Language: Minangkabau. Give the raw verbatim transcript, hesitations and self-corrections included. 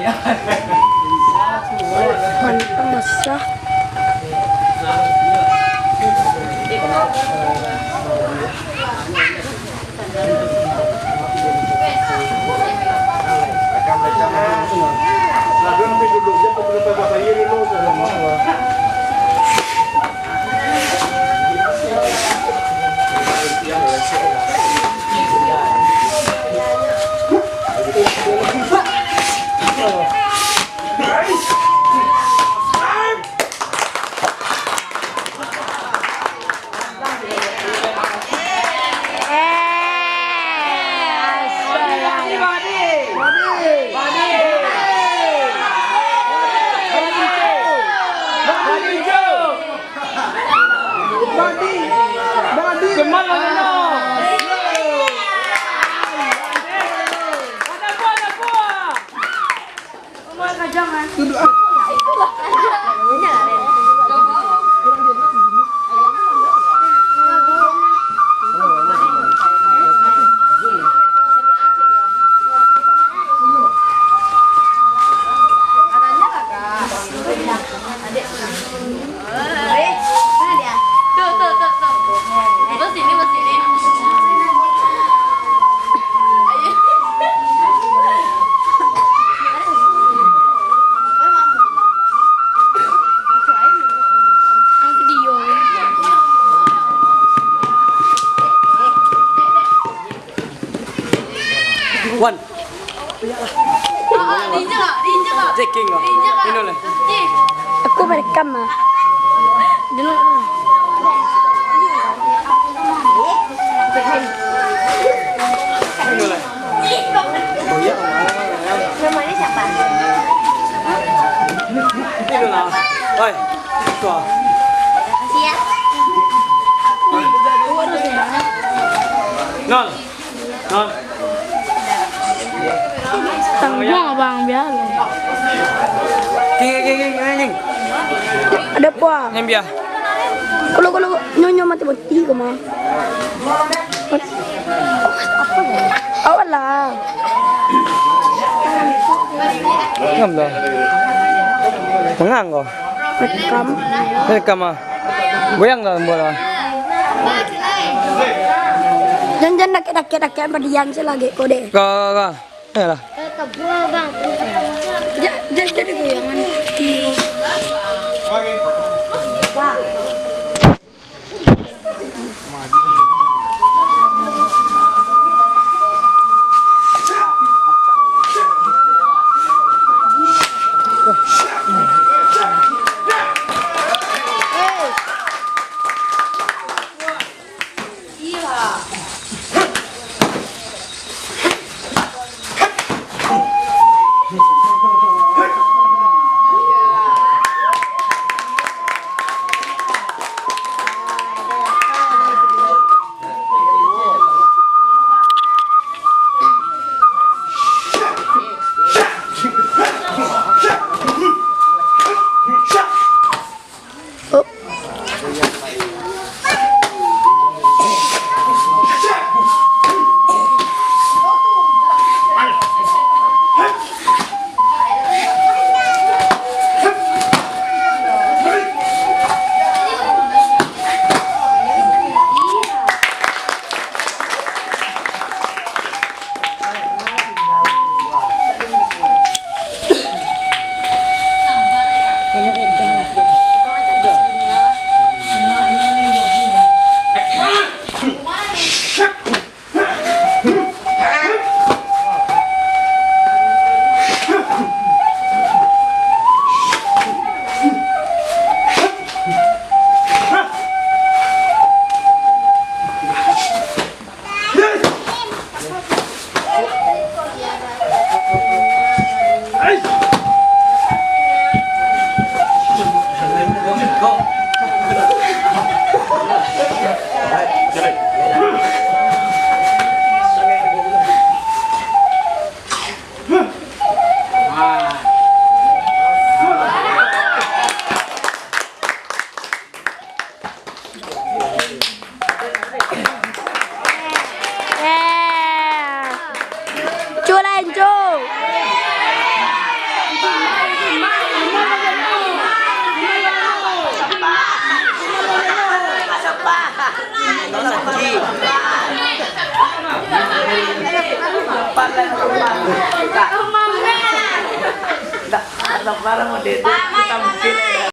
Mantap, basah. Eh, mana dia? Tuh, tuh, tuh, tuh. Bos sini, bos sini. Ayo. Ang video. Wan. Ah, ah, diinjak, ah, diinjak, ah. Checking, ah. Diinjak, ah. Ino lah. Cik. Aku merekam, ah. Dulu. Ino lah. Namanya siapa? Ino lah. Oi. Tuh. Makasih ya. Nol. Tanggung abang biar. King, king, king, king, king. Ada apa? Yang biar. Kalau, kalau nyonya mati mati kau mah. Awal lah. Ngam dah. Mengang kau. Rekam. Rekam ah. Goyang dah bola. Jan, jan dakek, dakek, dakek, padiam se lagi ko deh. Ka, ka, ka. Yalah. Eh, kabua, Bang. Ja-, ja-, jadi goyangan. Ndak, ndak sabar model tu, kita mungkin, eh.